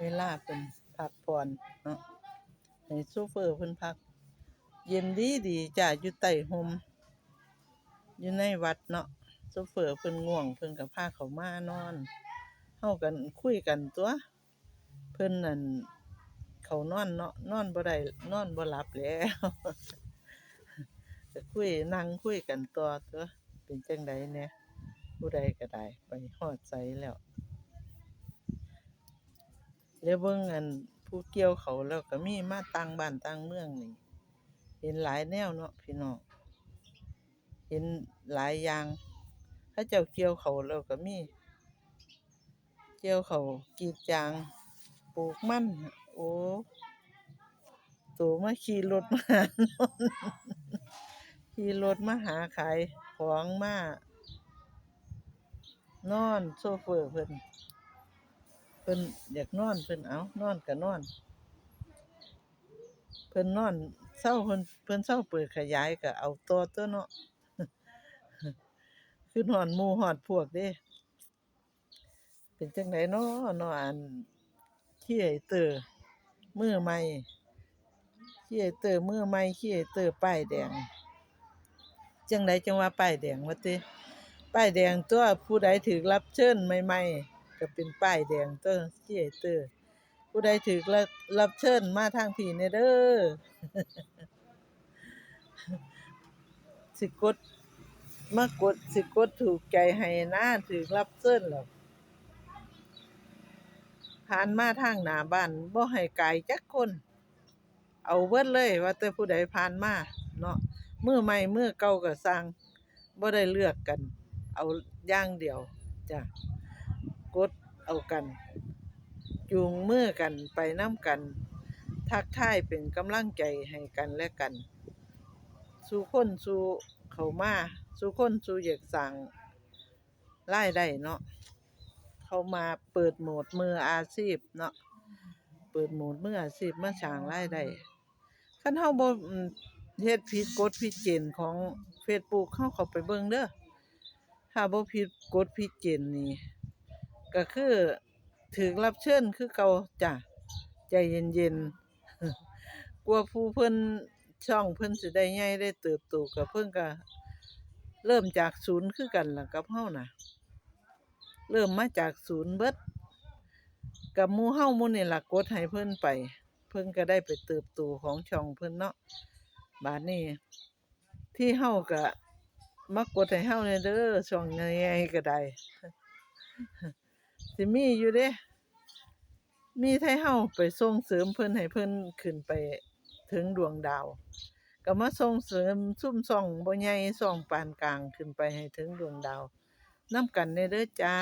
ເວລາເພິ່ນພັກຜ່ອນເນາະ ໃຫ້ໂຊເຟີເພິ່ນພັກ ເຢັນດີໆ ຈ້າ ຢູ່ໃຕ້ຮົ່ມ ຢູ່ໃນວັດເນາະ ໂຊເຟີເພິ່ນງ່ວງ ເພິ່ນກໍພາເຂົາມານອນ ເຮົາກໍຄຸຍກັນຕົວະ ເພິ່ນນັ້ນ ເຂົານອນເນາະ ນອນບໍ່ໄດ້ ນອນບໍ່ຫຼັບແລ້ວ ກໍຄຸຍ ນັ່ງຄຸຍກັນຕໍ່ຕົວະ ເປັນຈັ່ງໃດແດ່ ຜູ້ໃດກໍໄດ້ ໄປຮອດໃສແລ້ວ ແລ້ວເບິ່ງອັນຜູ້ກ່ຽວເຂົ້າແລ້ວກໍມີ ມາຕ່າງບ້ານຕ່າງເມືອງນີ້ ເຫັນຫຼາຍແນວເນາະພີ່ນ້ອງ ເຫັນຫຼາຍຢ່າງ ເຂົາເຈົ້າກ່ຽວເຂົ້າແລ້ວກໍມີ ກ່ຽວເຂົ້າ ກຣີດຢາງ ປູກມັນ ໂອ້ ໂຕມາຂີ່ລົດມາຫາ ຂີ່ລົດມາຫາຂາຍຂອງ ມານອນໂຊເຟີເພິ່ນ ເພິ່ນຢາກນອນ ເພິ່ນເອົາ ນອນກໍນອນ ເພິ່ນນອນເຊົາ ເພິ່ນ ເພິ່ນເຊົາເປີດຂະຫຍາຍກໍເອົາຕໍ່ຕົວະເນາະ ຄຶດຮອດໝູ່ຮອດພວກເດ້. ເປັນຈັ່ງໃດນໍ ເນາະ ອັນຄຣີເອເຕີມືໃໝ່ ຄຣີເອເຕີມືໃໝ່ ຄຣີເອເຕີປ້າຍແດງ ຈັ່ງໃດຈັ່ງວ່າປ້າຍແດງວ່າຕິ ປ້າຍແດງຕົວະ ຜູ້ໃດຖືກຮັບເຊີນໃໝ່ໆ ກໍເປັນປ້າຍແດງຕົວະ ຄຣີເອເຕີຜູ້ໃດຖືກ ຮັບເຊີນມາທາງພີ້ແດ່ເດີ ຊິກົດ ມາກົດ ຊິກົດຖືກໃຈໃຫ້ນາ ຖືກຮັບເຊີນແລ້ວ ຜ່ານມາທາງໜ້າບ້ານ ບໍ່ໃຫ້ກາຍຈັກຄົນ ເອົາເບິດເລີຍ ວ່າແຕ່ຜູ້ໃດຜ່ານມາເນາະ ມືໃໝ່ມືເກົ່າກໍຊ່າງ ບໍ່ໄດ້ເລືອກກັນ ເອົາຢ່າງດຽວ ຈ້າ ກົດເອົາກັນ ຈູງມືກັນ ໄປນຳກັນ ທັກທາຍເປັນກຳລັງໃຈໃຫ້ກັນແລະກັນ ສູ່ຄົນສູ່ເຂົ້າມາ ສູ່ຄົນສູ່ຢາກສ້າງລາຍໄດ້ເນາະ ເຂົ້າມາເປີດໂໝດມືອາຊີບເນາະ ເປີດໂໝດມືອາຊີບມາສ້າງລາຍໄດ້ ຄັນເຮົາບໍ່ ອືມ ເຮັດຜິດກົດຜິດເກນຂອງເຟສບຸກ ເຮົາເຂົ້າໄປເບິ່ງເດີ ຖ້າບໍ່ຜິດກົດຜິດເກນນີ້ ກໍຄືຖືກຮັບເຊີນຄືເກົ່າ ຈ້າ ໃຈເຢັນໆ ກວ່າຜູ້ເພິ່ນ ຊ່ອງເພິ່ນຊິໄດ້ໃຫຍ່ໄດ້ເຕີບໂຕ ກໍເພິ່ນກໍເລີ່ມຈາກສູນຄືກັນລະກັບເຮົານະ ເລີ່ມມາຈາກສູນເບິດ ກັບໝູ່ເຮົາໝູ່ນີ້ລະ ກົດໃຫ້ເພິ່ນໄປ ເພິ່ນກໍໄດ້ໄປເຕີບໂຕຂອງຊ່ອງເພິ່ນເນາະ ບາດນີ້ທີ່ເຮົາກໍມາກົດໃຫ້ເຮົາແດ່ເດີ ຊ່ອງໃຫຍ່ໆກໍໄດ້ ຊິມີຢູ່ເດ້ ມີແຕ່ເຮົາໄປສົ່ງເສີມເພິ່ນ ໃຫ້ເພິ່ນຂຶ້ນໄປເຖິງດວງດາວ ກໍມາສົ່ງເສີມຊຸມຊ່ອງບໍ່ໃຫຍ່ ຊ່ອງປານກາງ ຂຶ້ນໄປໃຫ້ເຖິງດວງດາວນຳກັນແດ່ເດີຈ້າ.